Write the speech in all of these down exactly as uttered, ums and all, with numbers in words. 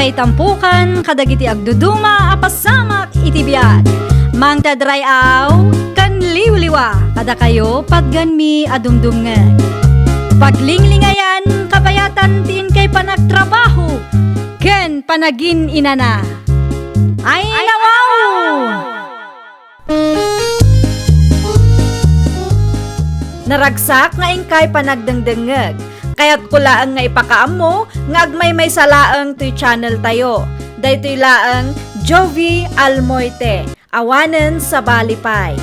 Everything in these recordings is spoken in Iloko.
Itampukan kadagiti agduduma a pasamak iti biag. Mangted ray-aw ken liwliwa kadakayo patgenmi a dumdumngeg. Paglinglingayan, kabayatan ti inkay panagtrabaho ken panagin-inana. Ay, nawaw! Naragsak nga inkay panagdengdengngeg. Kayatko laeng nga ipakaammo nga agmaymaysa laeng toy channel tayo. Daytoy laeng Jovi Almoite, awanen sabali pay.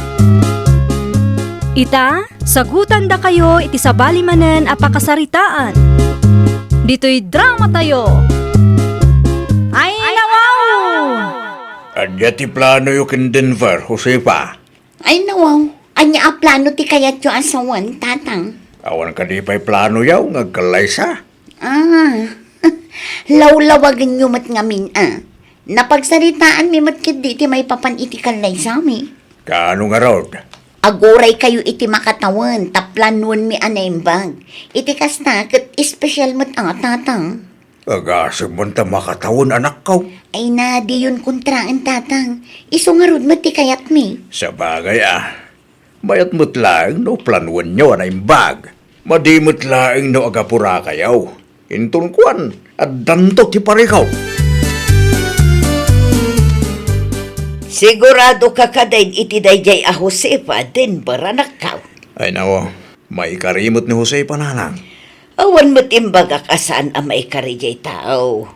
Ita, sagutandakayo iti sabali manen a pakasaritaan. Ditoy drama tayo. Ay, nawaw! Adda ti planoyo ken Denver, Josefa. Ay, nawaw. Ania a plano ti kayatyo a sawen, Tatang? Awan kadi pay planoyo nga agkallaysa? Ah, lawlawagenyo met ngamin, a. Napagsaritaanmi met ketdi ti maipapan iti kallaysami. Kaano ngarud? Aguraykayo iti makatawen, ta planoenmi a naimbag. Iti kasta, ket espesyal met a, Tatang. Agasem man ta makatawen, anakko. Ay na, diyon kontraen, Tatang. Isu ngarud met ti kayatmi. Sabagay, a. Mayat met laeng no planoenyo a naimbag. Madi met laeng no agapurakayo. Inton kuan, addanto ti parikaw. Sigurado ka kadin iti daydiay a Josefa, Denver, anakko? Ay, nao. Maikari met ni Josefa, nanang. Awan met imbagak a saan a maikari diay tao.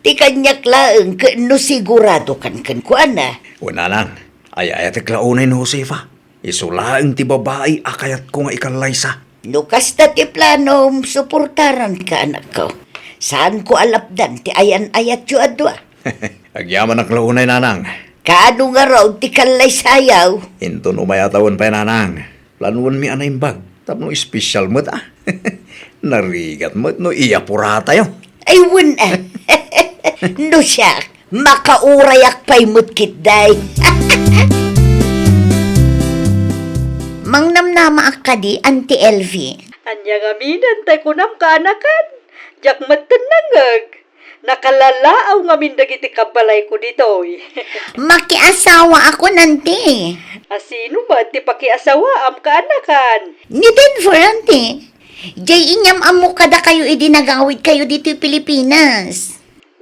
Ti kaniak laeng ket no siguradokan kenkuana. Wen, nanang, ay-ayatek la unay ni Josefa. Isu laeng ti babai a kayatko nga ikallaysa. No kasta ti planom, suportaranka, anakko. Saanko a lapdan ti ayan-ayatyo a dua. Agyamanak la unay, nanang. Kaano ngarud ti kallaysayo? Inton umay a tawen pay, nanang. Planoenmi a naimbag tapno espesyal met, a. Narigat met no iyapuratayo. Ay, wen, a. No siak, makaurayak pay met ketdi. Mangnamnamaak kadi, Auntie Elvie? Ania ngamin ti kunam, kaanakan? Diak met nangngeg. Nakalallaaw ngamin dagiti kabbalayko ditoy. Makiasawaakon, Auntie. A sino met ti pakiasawaam, kaanakan? Ni Denver, Auntie. Diay inyam-ammok kadakayo idi nagawidkayo ditoy Pilipinas.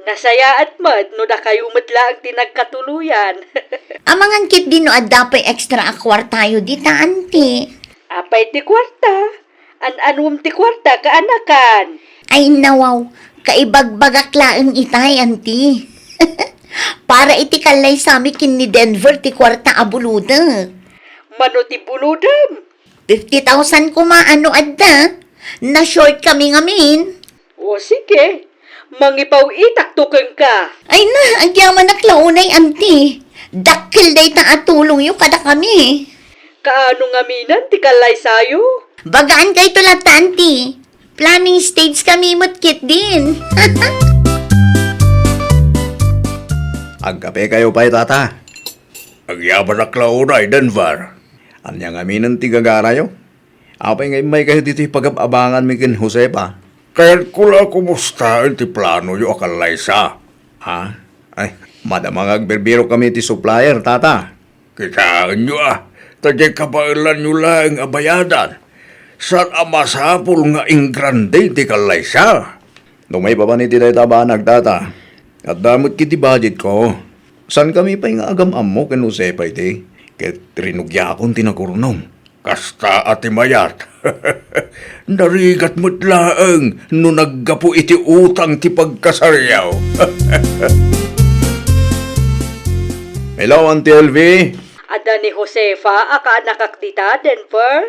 Nasayaat met no dakayo met laeng ti nagkatuloyan. Amangan ketdi no adda pay extra a kuartayo dita, Auntie. Apay ti kuarta? An-anuem ti kuarta, kaanakan? Ay, nawaw, kaibagbagak laeng itay, Auntie. Para iti kallaysami ken ni Denver ti kuarta a bulodek. Mano ti bulodem? Fifty thousand koma no adda. Na-short kami ngamin. O, sige. Mangipaw-itakto kenka. Ay na, agyamanak la unay, Auntie. Dakkel dayta a tulongyo kadakami. Kaano ngamin ti kallaysayo? Bagankayto latta, Auntie. Planning stage kami met ketdin. Agkapekayo pay, Tata. Agyamanak la unay, Denver. Ania ngamin ti gagarayo? Apay nga immaykayo ditoy pagab-abanganmi ken Josefa? Kayatko la a kumustaen ti planoyo a kallaysa. Ha? Ay, madama nga agbirbirok kami ti supplier, Tata. Kitaenyo, a, ta diay kabaelanyo laeng a bayadan. Saan a masapul nga ingrande ti kallaysa. No maipapan iti dayta a banag, Tata, adda met iti budgetko. Saankami pay nga agam-ammo ken Josefa idi, ket rinugiakon ti nakurnom. Kasta a ti mayat. Narigat met laeng no naggapu iti utang ti pagkasariyo. Hello, Auntie Elvie. Adda ni Josefa a kaanakak dita, Denver?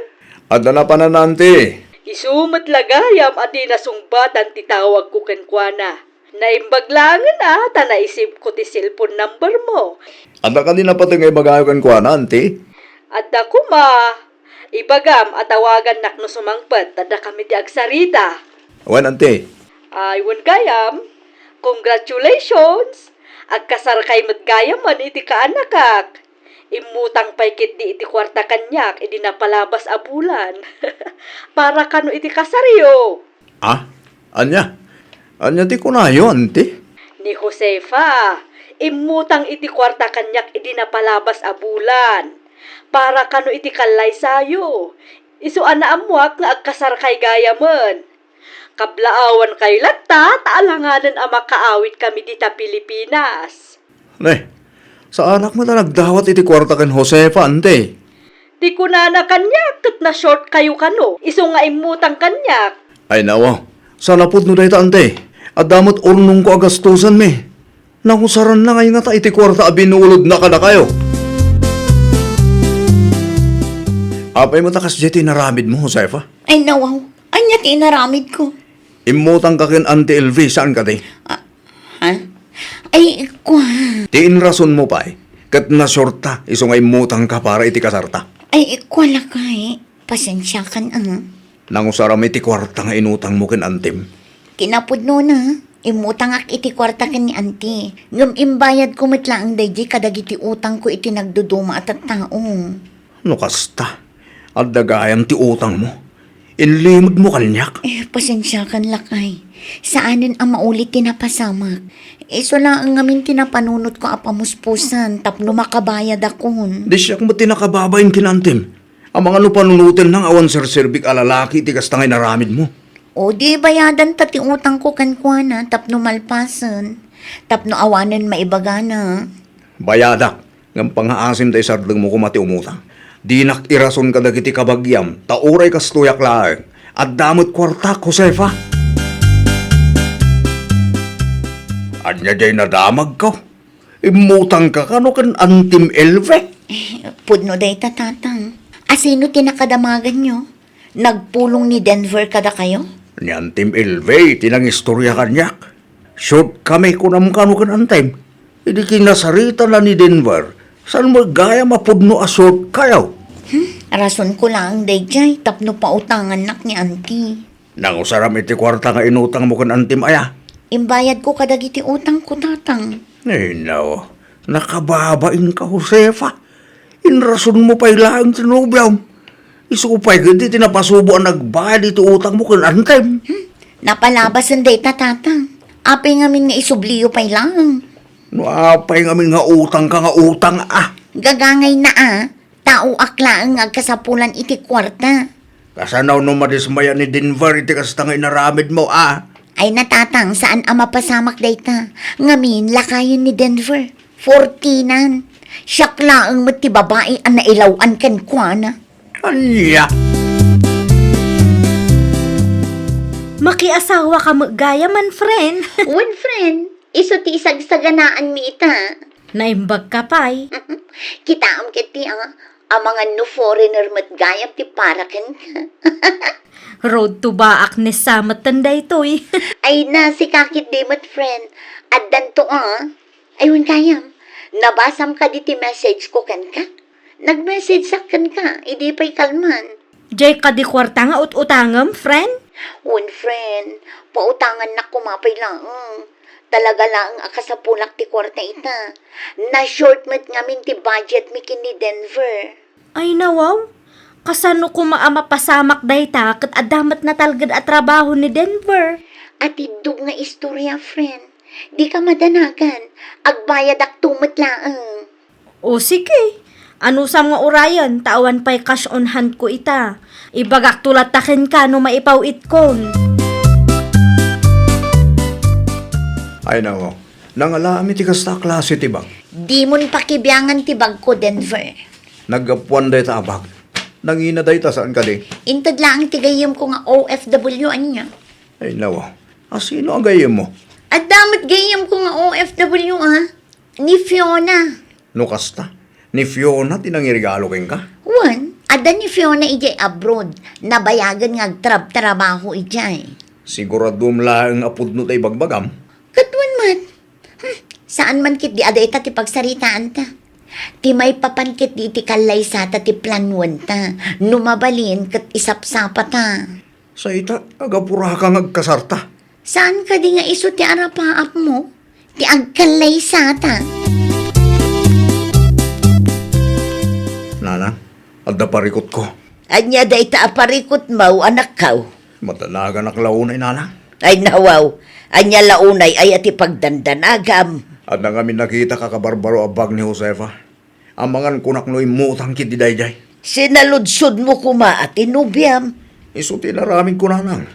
Adda napanan, Auntie. Isu met la gayam a di nasungbatan ti tawagko kenkuana. Naimbag laengen a ta naisipko ti cellphone number mo. Adda kadi napateg nga ibagayo kenkuana, Auntie? Adda koma. Ibagam a tawagannak no sumangpet ta dakami ti agsarita. Wen, Auntie. Ay, wen gayam. Congratulations! Agkasarkay met gayamen iti kaanakak. Immutang pay ketdi iti kuarta kaniak idi napalabas a bulan. Para kano iti kasaryo. Ah? Ania? Ania ti kunayo, Auntie? Ni Josefa, immutang iti kuarta kaniak idi napalabas a bulan. Para kano iti kallaysayo. Isu a naammuak nga agkasarkay gayamen. Kablaawankayo latta ta alanganen a makaawitkami dita Pilipinas. Ne, saanak met a nagdawat iti kuarta ken Josefa, ante. Ti kunana kaniak ket na-short kayo kano, isu nga immutang kaniak. Ay, nawa, salapud no dayta, ante. Adda met urnongko a gastusanmi. Nangusaranna ngay ngata iti kuarta a binulodna kadakayo. Apay met a kasdiay ti inaramidmo, Josefa? Ay, nawaw. Ania ti inaramidko? Immutangka ken Auntie Elvie, saan kadi? Ah, ha? Ay, kua. Ti inrasonmo pay, ket na-short ta, isu nga immutangka para iti kasarta. Ay, kua, lakay. Pasensiakan, ah. Nangusaram iti kuarta nga inutangmo ken antim. Kinapudnona, immutangak iti kuarta ken ni Auntie. Ngem imbayadko met laeng daydiay kadagiti utangko iti nagduduma a tattao. No kasta, adda gayam ti utangmo. Inlimudmo kaniak. Eh, pasensiakan, lakay. Saanen a maulit ti napasamak. Isu laeng ngamin ti napanunotko a pamuspusan tapno makabayadakon. Di siak met ti nakababain ken antim. Amangan no panunotenna nga awan serserbik a lalaki iti kasta nga inaramidmo. O di, bayadanta ti utangko kenkuana tapno malpasen, tapno awanen maibagana. Bayadak, ngem pangngaasim ta isardengmo koma ti umutang. Dinak irason kadagiti kabagiam, ta uray kastoyak laeng, adda met kuartak, Josefa. Ania diay nadamagko? Immutangka kano ken Antim Elve? Eh, pudno dayta, Tatang. Asino ti nakadamaganyo? Nagpulong ni Denver kadakayo? Ni Antim Elve ti nangistorya kaniak. Short kami, kunam kano ken Antim. Idi kinasaritana ni Denver, saan met gayam a pudno a short kayo? Hmm, rasonko laeng daydiay tapno pautangannak ni Anti. Nangusaram iti kuarta nga inutangmo ken Antim aya? Imbayadko kadagiti utangko, Tatang. Ay, no. Nakababainka, Josefa. Inrasonmo pay laeng ti nobiam. Isu pay ketdi ti napasubo a nagbayad iti utangmo ken Antim. Hmm? Napalabasen dayta, Tatang. Apay ngamin nga isubliyo pay laeng? No apay ngamin nga utangka nga utang, a. Gagangayna, a. Taoak laeng nga agkasapulan iti kuarta. Kasano no madismaya ni Denver iti kasta nga inaramidmo, a? Ay na, Tatang, saan a mapasamak dayta. Ngamin, lakayen ni Denver. Fortinan. Siak laeng met ti babai a nailaw-an kenkuana. Ania? Makiasawa ka met gayamen, friend. Wen, friend. Isu ti isagsaganaanmi ita. Naimbag ka pay. Kitaem ketdi, a, amangan no foreigner met gayam ti para kenka. Road to baak ni sa met ten daytoy. Ay na, sika ketdi met, friend. Addanto, a. Ay, wen gayam. Nabasam kadi ti message ko kenka? Nag-message sak kenka, idi pay kalman. Diay kadi kuarta nga ut-utangem, friend? Wen, friend. Pautangannak koma pay laeng. Talaga laeng a kasapulak ti kuarta ita. Na-short met ngamin ti budgetmi ken ni Denver. Ay, nawaw. Kasano koma a mapasamak dayta ket adda met natalged a trabaho ni Denver? Atiddog nga istorya, friend. Dika madanagan. Agbayadakto met laeng. O, sige. Anusam nga urayen, ta awan pay cash on hand ko ita. Ibagakto latta kenka no maipaw-itkon. Ay, nako. Nangalaami ti kasta a klase ti bag. Dimon pakibiangan ti bagko, Denver. Naggapuan dayta a bag. Nangina dayta, saan kadi? Inted laeng ti gayyemko nga O F W ania. Ay, nawa. Asino a gayyemmo? Adda met gayyemko nga O F W, a. Ni Fiona. No kasta, ni Fiona ti nangiregalo kenka? Wen, adda ni Fiona idiay abroad. Nabayagen nga agtrabtrabaho idiay. Siguradom laeng a pudno ta ibagbagam? Ket wen met. Hmm, saan man ketdi a dayta ti pagsaritaanta. Ti maipapan ketdi iti kallaysata ti planuenta. No mabalin ket isapsapata. Sa ita, agapuraka nga agkasarta. Saan kadi nga isu ti arapaapmo? Ti agkallaysata. Nanang, adda parikutko. Ania dayta a parikutmo, anakko? Madanaganak la unay, Nanang. Ay, nawaw, ania la unay aya ti pagdandanagam? Adda ngamin nakitak a kabarbaro a bag ni Josefa. Amangan kunak no immutang ketdi daydiay. Sinaludsodmo koma a ti nobiam? Isu ti inaramidko, nanang.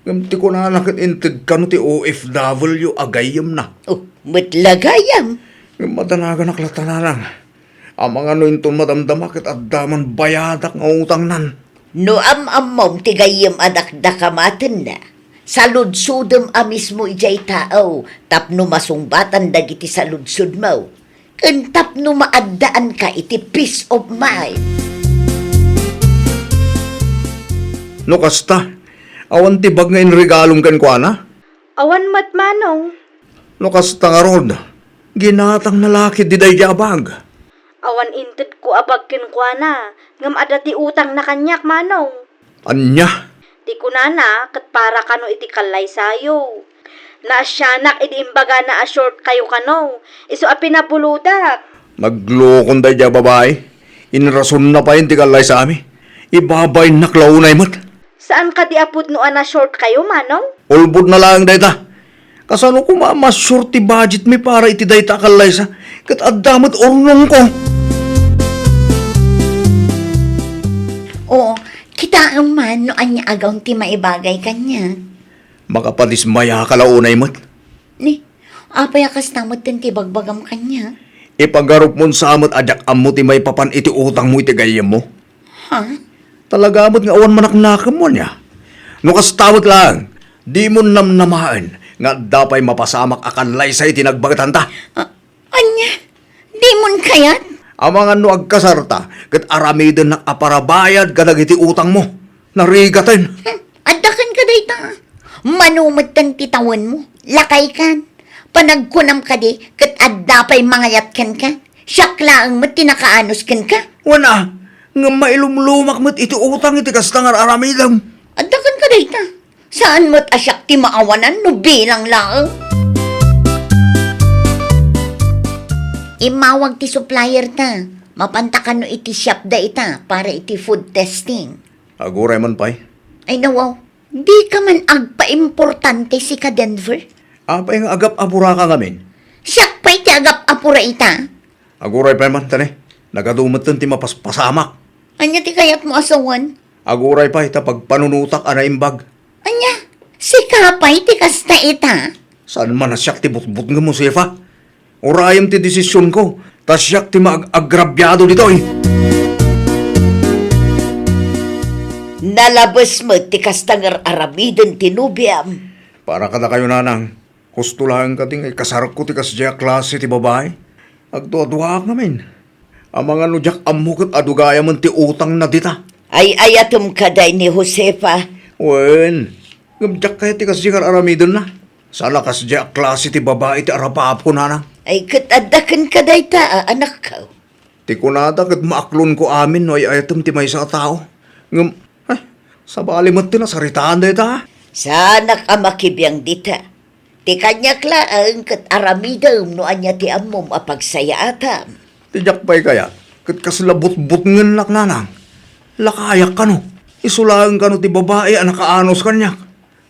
Ngem ti kunana ket inted kano ti O F W a gayyemna. Oh, met la gayam. Ngem madanaganak latta, nanang. Amangan no inton madamdama ket adda man bayadak nga utangnan. No am-ammom ti gayyem a dakdakamatenna, saludsodem a mismo idiay tao tapno masungbatan dagiti saludsodmo ken tapno maaddaanka iti peace of mind. No kasta, awan ti bag nga inregalom kenkuana? Awan met, manong. No kasta ngarud, ginatangna la ketdi daydiay a bag. Awan intedko a bag kenkuana, ngem adda ti utangna kaniak, manong. Ania? Ti kunana, ket para kano iti kallaysayo. Naasianak idi imbagana a short kayo kano, isu a pinabulodak. Naglukon daydiay a babai. Inrasonna pay ti kallaysami. Ibabainnak la unay met. Saan kadi a pudno a na-short kayo, manong? Ulbodna laeng dayta. Kasano koma a ma-short ti budgetmi para iti dayta a kallaysa? Ket adda met urnongko. Oo, kitaem man no ania a gaon ti maibagay kaniak. Makapadismayaka la unay met. Ni, apay a kasta metten ti ibagbagam kaniak? Ipagarupmon sa met a diak ammo ti maipapan iti utangmo iti gayyemmo. Ha? Talaga met nga awan manaknakemmo, ania? No kasta met laeng, dimon namnamaen nga adda pay mapasamak a kallaysa iti nagbagetanta. A-, ania? Dimon kayat? Amangan no agkasarta, ket aramidennak a parabayad kadagiti utangmo. Narigaten. Hmm, adda kenka dayta. Mano metten ti tawenmo? Lakaykan. Panagkunam kadi, ket adda pay mangayat kenka? Siak laeng met ti nakaanus kenka. Wen a, ngem mailumlumak met iti utang iti kasta nga ar-aramidem. Adda kenka dayta. Saan met a siak ti maawanan no bilang laeng? Immawag ti supplier ta. Mapanta kano iti shop dayta para iti food testing. Aguray man pay. Ay, nawaw. Dika man agpaimportante, sika, Denver? Apay nga agap-apuraka ngamin? Siak pay ti agap-apura ita. Aguray pay man, tani. Nagadu metten ti mapaspasamak. Ania ti kayatmo a sawen? Aguray pay ta pagpanunotak a naimbag. Ania? Sika pay ti kasta ita? Saan man a siak ti butbutngem, Josefa? Urayem ti desisionko, ta siak ti maag-agrabiado ditoy. Nalabes met ti kasta nga ar-aramiden ti nobiam. Para kadakayo, nanang, husto laeng kadi nga ikasarko ti kasdiay a klase ti babai. Agduaduaak ngamin. Amangan no diak ammo ket adu gayamen ti utangna dita. Ay-ayatem kadi ni Josefa? Wen, ngem diak kayat ti kasdi nga ar-aramidenna. Saan a kasdiay a klase ti babai ti arapapko, nanang. Ay, ket adda kenka dayta, a, anakko. Ti kunada ket maaklonko amin no ay-ayatem ti maysa a tao. Ngem, ay, sabali met ti nasaritaan dayta. Saanak a makibiang dita. Ti kaniak laeng ket aramidem no ania ti ammom a pagsayaatam. Ti diak pay kayat, ket kasla butbutngennak, nanang. Lakayak kano, isu laeng kano ti babai a nakaanus kaniak.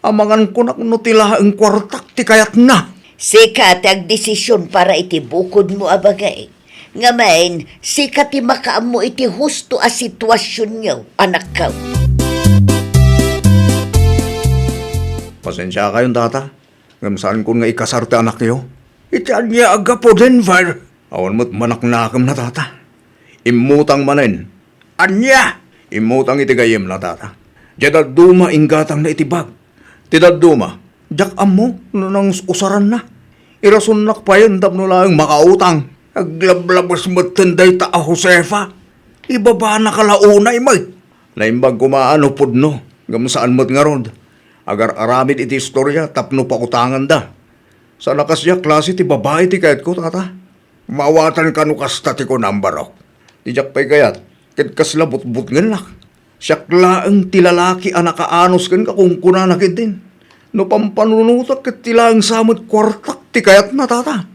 Amangan kunak no ti laeng kuartak ti kayatna. Sika ti agdesision para iti bukodmo a bagay. Ngamin, sika ti makaammo iti husto a situasionyo, anakko. Pasensiakayon, tata. Ngem saankon nga ikasar ti anakyo. Iti ania a gapu, Denver? Awan met manaknakemna, tata. Immutang manen. Ania? Immutang iti gayyemna, tata. Diay dadduma inggatangna iti bag. Ti dadduma, diak ammo no nangus-usaranna. Irasonnak payen tapno laeng makautang. Aglablabes metten dayta a Josefa. Ibabanaka la unay met. Naimbag koma a no pudno, ngem saan met ngarud. Agar-aramid iti istoria tapno pautanganda. Saan a kasdiay a klase ti babai ti kayatko, tata. Maawatan kano kasta ti kunam, Barok. Ti diak pay kayat, ket kasla butbutngennak. Siak laeng ti lalaki a nakaanus kenka, kunkunana ketdin. No pampanunotak ket ti laeng sa met kuartak ti kayatna, tata.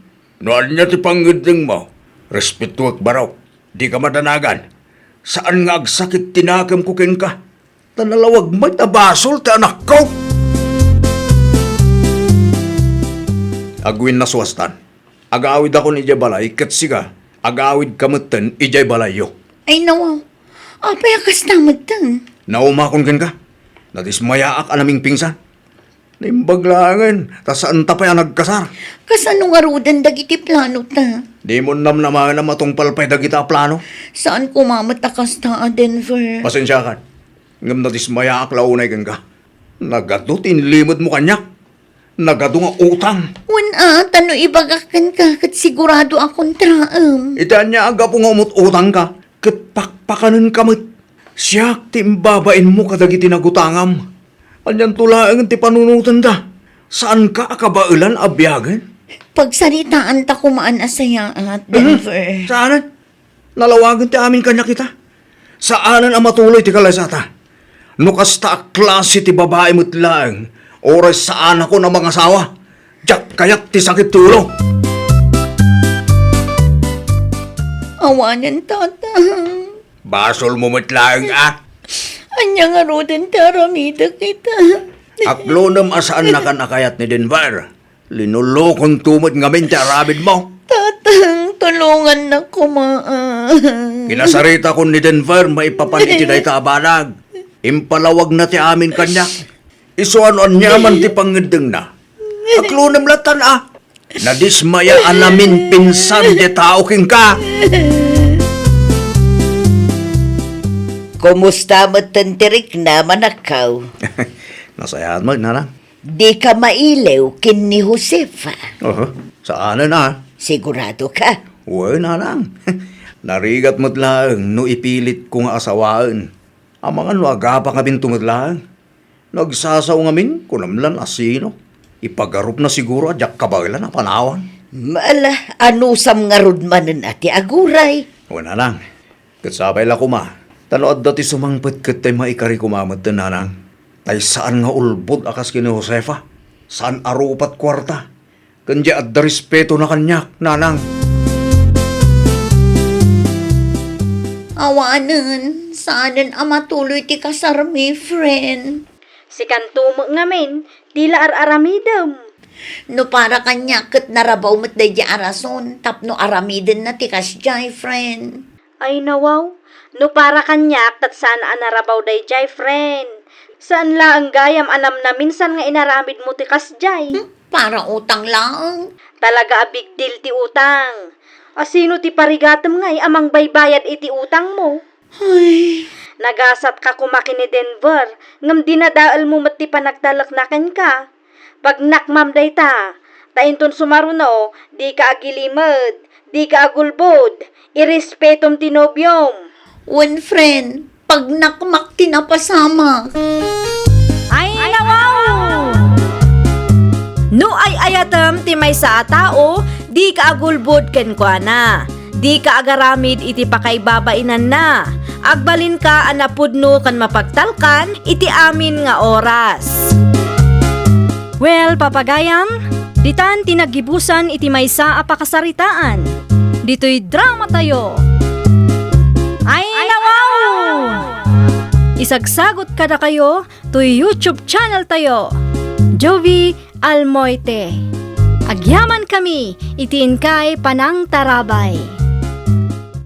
No ania ti pangngeddengmo, respetuek, Barok. Dika madanagan. Saan nga agsakit ti nakemko kenka. Ta nalawag met a basol ti anakko. Agwinnasuastan. Agawidakon idiay balay, ket sika, agawidka metten idiay balayyo. Ay, nawaw. Apay a kasta metten? Naumakon kenka. Nadismayaak a namingpingsan. Naimbag laengen, ta saanta pay a nagkasar. Kasano ngaruden dagiti planota? Dimon namnamaen a matungpal pay dagita a plano. Saan koma met a kasta a, Denver. Pasensiakan. Ngem nadismayaak la unay kenka. Nagadu ti inlimedmo kaniak. Nagadu nga utang. Wen a, ta no ibagak kenka, ket sigurado a kontraem. Iti ania a gapu nga umut-utangka, ket pakpakanenka met. Siak ti imbabainmo kadagiti nagutangam. Anianto laengen ti panunotenda? Saanka a kabaelan a biagen? Pagsaritaanta komaan a sayaat, Denver. Saanen? Nalawagen ti amin kaniak ita. Saanen a matuloy ti kalaysata. No kasta a klase ti babai met laeng, uray saanakon a mangasawa, diak kayat ti sakit ti ulo. Awanen, Tatang. Basolmo met laeng, a. Ania ngaruden ti aramidek ita? Aklonem a saannakan a kayat ni Denver. Linulukonto met ngamin ti aramidmo. Tatang, tulongannak komaan. Kinasaritakon ni Denver maipapan iti dayta a banag. Impalawagna ti amin kaniak. Isu a no aniaman ti pangngeddengna. Aklonem lattan a. Nadismaya a namingpingsan ti tao kenka. Kumusta metten ti riknam, anakko? Nasayaat met, nanang. Dika mailiw ken ni Josefa? Oho, saanen a. Sigurado ka? Wen, nanang. Narigat met laeng no ipilitko nga asawaen. Amangan no agapa ngamin met laeng. No agsasao ngamin, kunam lan a sino. Ipagarupna siguro a diak kabaelan a panawan. Ala, anusam ngarud manen a ti aguray? Wen, nanang. Ket sapay la koma, ta no adda ti sumangpet ket tay maikari koma metten, nanang. Tay saan nga ulbod a kas ken ni Josefa. Saan a rupat kuarta. Ken di adda respetona kaniak, nanang. Awanen, saanen a matuloy ti kasarmi, friend. Sikanto met ngamin, ti la ar-aramidem. No para kaniak ket narabaw met daydiay a rason tapno aramidenna ti kasdiay, friend. Ay, nawaw. No para kaniak, ket saan a narabaw daydiay, friend. Saan laeng gayam a namnaminsan nga inaramidmo ti kasdiay. Hmm? Para utang laeng. Talaga a big deal ti utang. A sino ti parigatem ngay a mangbaybayad iti utangmo? Ay. Nagasatka koma ken ni Denver, ngem dinadaelmo met ti panagtalekna kenka. Pagnakmam dayta, ta inton sumaruno, dika agilimed, dika agulbod, irespetom ti nobiom. Wen, friend, pagnakmak ti napasamak. Ay, nawaw! No ay-ayatem ti maysa a tao, dika agulbod kenkuana. Dika agaramid iti pakaibabainanna. Agbalinka a napudno ken mapagtalkan iti amin nga oras. Well, papagayam, ditan ti naggibusan iti maysa a pakasaritaan. Ditoy dramatayo. Ay, nawaw! Isagsagot kadakayo toy YouTube channel tayo, Jovie Almoite. Agyamankami iti inkay panangtarabay.